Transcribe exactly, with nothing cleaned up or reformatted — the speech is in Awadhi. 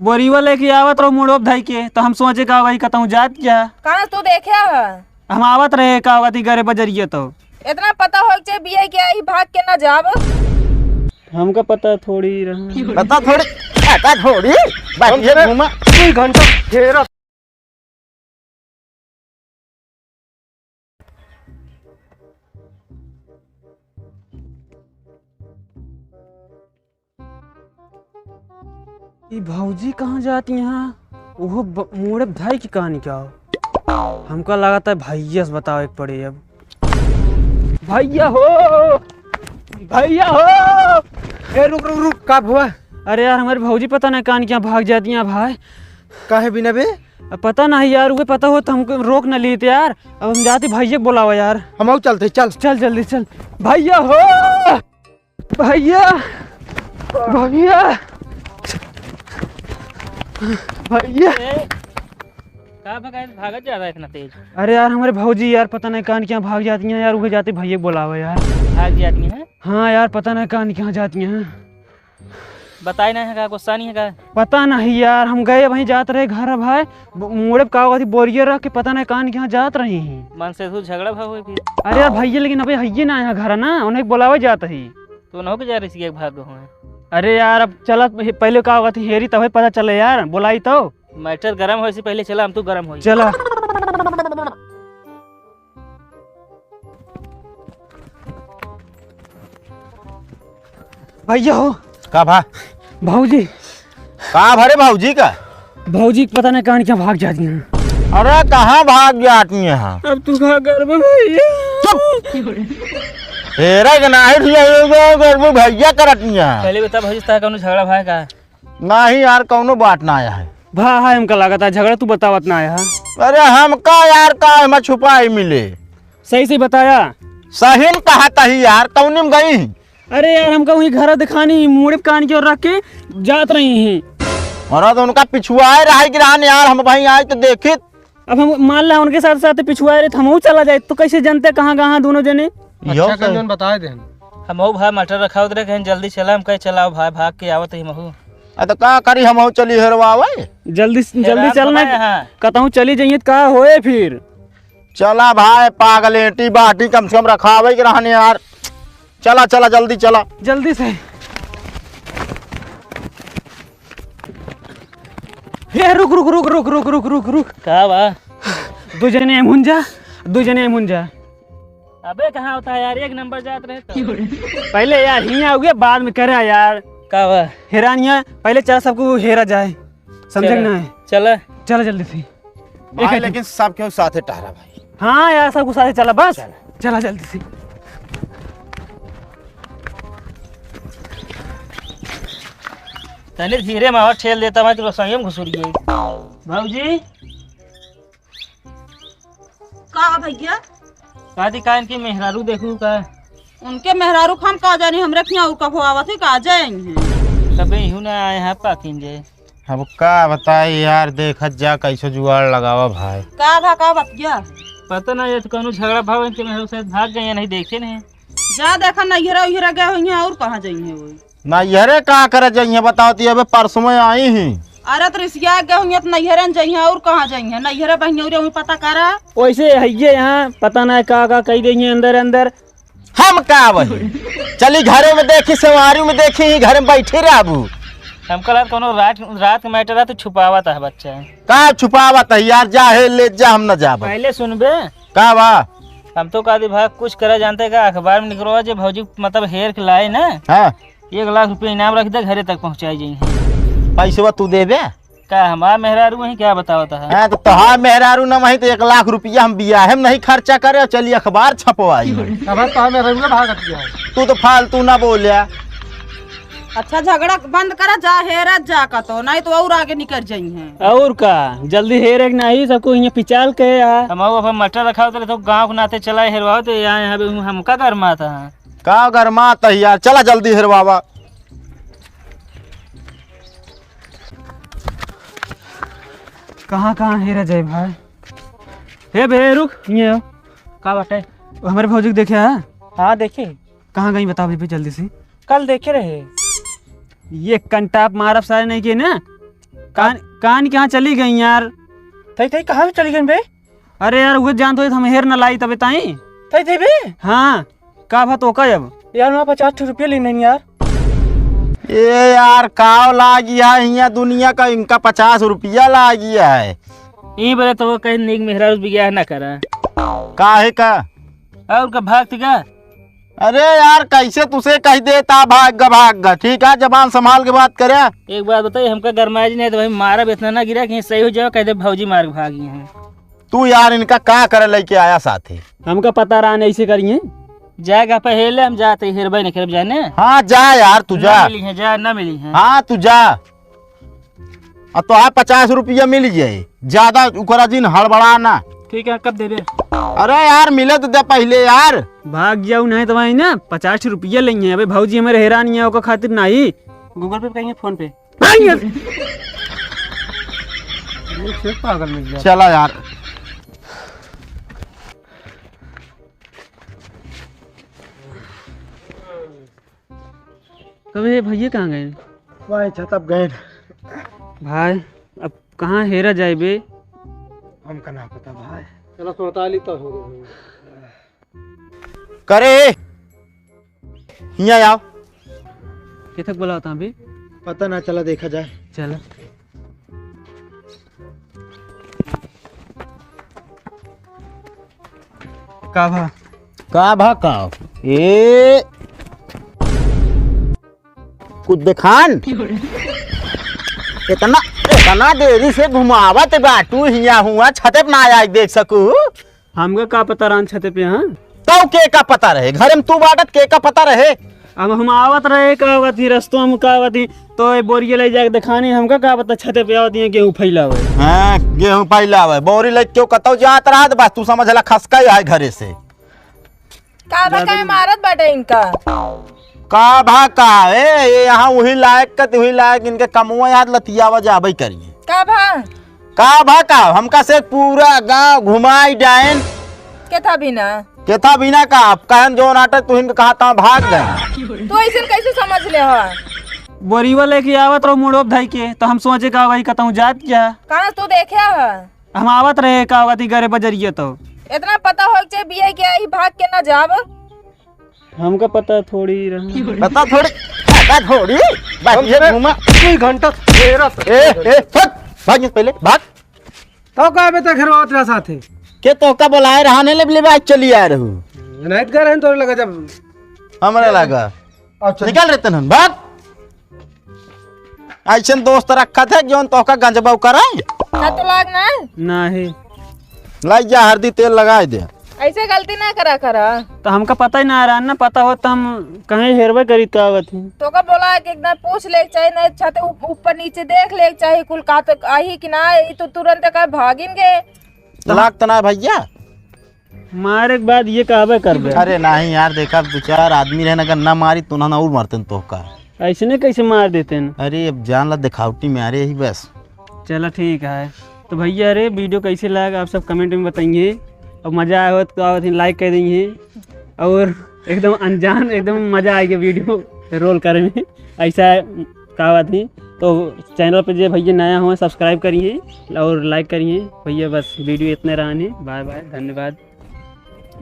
बोरिवा लेके आवत रहो मुड़ो धई के, तो हम सोचे का वही कतहूँ जात क्या। कहाँ तू देखे है? हम आवत रहे का वती गरे बजरिया तो। इतना पता हो के बिया के आई भाग के ना जाब। हमका पता थोड़ी रहा। पता थोड़ी, पता थोड़ी। बस ये घूमा। दुई घंटा घेरा। ई भौजी कहाँ जाती हैं? ओहो ब-, मोड़े भाई की कहानी क्या हो? हमका लागत है भैया से बतावे के पड़े अब। भैया हो, भैया हो। ए, रुक, रुक, रुक, का हुआ? अरे यार, हमारी भौजी पता नहीं कहाँ क्या भाग जाती हैं भाई। काहे बिना बे? अब पता नहीं यार, उहे पता हो तो हमको रोक न लेते यार। अब हम जाते भैया को बुलावा यार। हम चलते, चल। चल जल्दी चल। भैया हो, भैया, भैया, भैया। ए, का भगा-, भागत जा रहा है इतना तेज? अरे यार, हमारे भौजी यार, पता नहीं कहाँ क्या भाग जाती हैं यार, उहे जाते भैया को बुलावा यार। भाग जाती हैं? हाँ यार, पता नहीं कहाँ क्या जाती हैं। बताई नहीं है का, गुस्सा नहीं है का? पता नहीं यार, हम गए वहीं जात रहे घर भाई, ब-, मुड़े का होती बोरिया रख के पता नहीं कहाँ क्या जात रही हैं। मन से तू झगड़ा भाव हुई फिर? अरे यार भैया, लेकिन अबे हइये ना आया घर ना, उन्हें बुलावे जात ही। तो उन्हों के जा रही सी एक भाग हुए। अरे यार, अब चला पहले का होती हेरी तबे पता चले यार, बुलाई तो। मैटर गरम होए से पहले चला, हम तो गरम होई। चला। भैया हो। का भा? भौजी। का भरे भौजी का? भौजी पता नहीं कहाँ क्या भाग जाती हैं। अरे कहाँ भाग जाती हैं? अब तू का करबे भैया? चुप। तेरा के नाही ठीक है, ये जो करबे भैया करती हैं। पहले बता भौजी, ता कौनो झगड़ा भाई का? नहीं यार, कौनो बात ना आया है। भा है, हमका लागत है झगड़ा तू बतावत ना आया है। अरे हमका यार, का हम छुपाई मिले? सही से बताया। सही न कहा तही यार, कौन में गई? अरे यार, हमका वही घर दिखानी, मुड़े कान के ओर रख के जात रही हैं। अरे तो उनका पिछुआए रहा कि रहन यार, हम भाई आए तो देखित। अब हम मान ला उनके साथ साथ पिछुआ रहे, तो हमहू चला जाए, तो कैसे जनते कहाँ कहाँ दोनों जने? यो अच्छा, सही। कन बताए देन। हमहू भाई मटर रखावत रहे, कहें जल्दी चला, हम कहे चलाओ भाई, भाग के आवत ही महू। आ, तो का करी, हमहू चली हेरवावे? जल्दी, जल्दी हेरान चल ना, भवा यहाँ। कतहूँ चली जाइए तो का होए फिर? चला भाई, पागलेटी बाटी कम से कम रखावे के रहने यार। चला, चला, जल्दी चला। जल्दी से। हे, रुक, रुक, रुक। का बा? दो जने एमुन जा, दो जने एमुन जा। अबे, कहाँ होता है यार, एक नंबर जात रहे तो। पहले यार, हियाँ हो गया, बाद में करा यार। का बा? हेरानिया, पहले चला सबको हेरा जाए, समझे कि चला। नहीं? चला। चला जल्दी से। भाई, एक लेकिन सब केहू साथे टहरा भाई। हाँ यार, सब कुछ साथे चला बस। चला। चला जल्दी से। तनी धीरे में आवा, ठेल देता मैं, तो रसोई में घुसुरिए। भौजी। का भैया? का दी, का इनके मेहरारू देखू का? उनके मेहरारू हम का जानी, हमरे खियाँ और कभो आवत है का, जाए हैं। कबे इहू ना आए हैं पाकिन जे। अब का बताई यार, देखत जा कैसे जुगाड़ लगावा भाई। का भा, का बतिया? पता ना, ये तो कौनो झगड़ा भाव इनके में हो, शायद भाग गए, नहीं देखे नहीं। जा देखा, नैहरा उहरा गए होइहें, और कहाँ जाइहें वो? नैहरे का करे जाइहें, बताओ ती, अबे परसों में आई ही। अरे तो रिसिया गए होइहें तो नैहरे न जाइहें, और कहाँ जाइहें? नैहरे बहिनौरे हुई पता करा। वैसे हइये यहाँ, पता ना का का कही देइहें अंदर अंदर। हम का वही? चली घरे में देखी, संवारी में देखी, ही घरे में बैठी रहबू। हमका लागत कौनो रात, रात के मैटर है तो छुपावत है बच्चा। का छुपावत है यार? जा हे ले जा, हम न जाब। पहले सुनबे। का बा? हम तो का दी भाई, कुछ करा जानते का, अखबार में निकलवा जे भौजी मतलब हेर के लाए ना। हाँ। एक लाख रुपया इनाम रख दे, घरे तक पहुँचाई जाई। पैसवा तू देबे? का हमार मेहरारू वही क्या बतावत है? हाँ, तो तोहार मेहरारू न वही तो एक लाख रुपया हम बियाहे में नहीं खर्चा करे और चली अखबार छपवाई। अब तोहार मेहरारू ना भागत गया है। तू तो फालतू ना बोल्या। अच्छा, झगड़ा बंद करा, जा हेरत जा कतो, नहीं तो और आगे निकल जाइहें। और का, जल्दी हेरे के नहीं, सबको यहाँ पिचाल के आ। हम अपन मटर रखा होते तो गाँव के नाते चला हेरवाओ तो यहाँ, यहाँ पे हमका गरमात है। का गरमात है यार, चला जल्दी हेरवावा। कहाँ, कहाँ हेरा जाए भाई? हे बे, रुक, ये आओ। का बाटे? वो हमारे भौजी को देखे है? हाँ, देखे। कहाँ गई बताओ भाई, जल्दी से। कल देखे रहे। ये कंटाप मारब सारे नहीं के ना। कान, कान कहाँ चली गई यार? थई, थई, कहाँ चली गई बे? अरे यार, उहे जानत होई, हम हेर न लाई तबे ताई। थई, थई बे? हाँ, का भा तोका अब? यार, वहाँ पचास ठो रुपया लेने हैं यार। ए यार, काव लागी है हियाँ दुनिया का, इनका पचास रुपया लागी है। ई बरे तो कहीं नीक मेहरारू बियाह ना करा। काहे का? और का भाग का? अरे यार, कैसे तुसे कह देता भाग गा, भाग गा। ठीक है, जबान संभाल के बात करे। एक बात बताई, हमका गरमाए जी नहीं तो भाई मारब इतना ना गिरा कि सही हो जाओ, कह दे भौजी मार के भागी हैं। तू यार इनका का करे लेके आया साथे? हमका पता रहा नहीं ऐसे करिए। जाएगा पहले हम जाते हेरबे नहीं करब जाने। हाँ जा यार, तू जा। ना मिली है, जा, ना मिली है। हाँ तू जा। आ तोहार पचास रुपया मिल जाए, ज्यादा उकरा जिन हड़बड़ा ना। ठीक है, कब देबे? अरे यार, मिले तो दे पहले यार। भाग जाऊ नहीं तो भाई ना, पचास रुपया लेंगे। अबे भौजी हमारे हैरान ही है, ओकर खातिर नहीं। Google Pay कहेंगे, PhonePe। नहीं है। ये से पागल मिल गया। चला यार। कबे भैया कहाँ गए? वही छत अब गए। भाई, अब कहाँ हेरा जाए बे? हमका ना पता भाई। चला सोताली तो हो गई। करे, हियाँ आओ। किथक बुलावत हैं बे? पता ना चला, देखा जाए। चला। का भा? का भा का? ए, कुछ देखान? इतना, इतना देरी से घुमावत बाटू हिया हुआ, छते पे ना आइ देख सकू? हमका का पता रहन छते पे, हाँ? तौ के का पता रहे? घरे में तू बाटत के का पता रहे? अब हम आवत रहे, का आवत ही, रस्तों में का आवत ही, तो ये बोरिया ले जाके देखानी, हमका का पता छते पे आवत ही, गेहूं फैलावे। हाँ, गेहूं फैलावे। बोरी लेके क्यों कतौ जात रहत, बस तू समझ ला खसका ही है घरे से। का बा, काहे मारत बाटे इनका? का भा का? ए, ये यहाँ वही लायक का, वही लायक, इनके कमुआ याद लतियावा जाबे करिए। का भा? का भा का? हमका से पूरा गांव घुमाई डायन। केथा बिना? केथा बिना का? अब कहन जो नाटक तुहिन के कहा ता भाग गए। तू ऐसे कैसे समझ ले हो? बोरीवा लेके आवत रहो मुड़ो धई के, तो हम सोचे का भाई कतहूँ जात क्या? कहाँ तू देखे हो? हम आवत रहे का आवत ही घरे बजरिया तो। इतना पता हो के बिया के आई भाग के ना जाब। हमका पता थोड़ी रहा। पता थोड़ी, पता थोड़ी। बस हम ये घूमा। दुई घंटा तेरा ए, ए, फट, भाग यहाँ से पहले, भाग। तो का बे ते घरवा उतरा साथे? के तोहका बोलाए रहा ने ले, ले बात चली आ रहू। नहीं तो घर है तोरे लगा जब हमरा लगा। अच्छा। निकल रहे तनन, भाग। ऐसन दोस्त रखत है, जौन तोहका गंजबऊ कराए। का तो लाग ना? नाही। लाई जा, हरदी तेल लगाए दे। ऐसे गलती ना करा करा। तो हमका पता ही ना रहा ना, पता होत तो हम कहीं हेरबे करी तो आवत ही। तोका बोला कि एक बार पूछ ले के चाही, नहीं छते ऊप-, ऊपर नीचे देख ले के चाही, कुल का तो आई कि ना, ई तो तुरंत का भागिन गे। लाग तो ना भैया। मारे के बाद ये कहबे करबे। अरे नहीं यार, देखा, दो चार आदमी रहन, अगर ना मारी तो उन्होंने और मारते तोहका। ऐसने कैसे मार देते हैं? अरे अब जान ला, दिखावटी में आ रहे ही बस। चला ठीक है। तो भैया, अरे video कैसे लगा आप सब comment में बताइए, और मजा आया हो तो आवत ही like कर दीजिए, और एकदम अनजान, एकदम मजा आएगा video roll करे में, ऐसा का बात ही। तो channel पे जो भैया नया हो subscribe करिए और like करिए भैया। बस video इतने रहने, bye bye, धन्यवाद।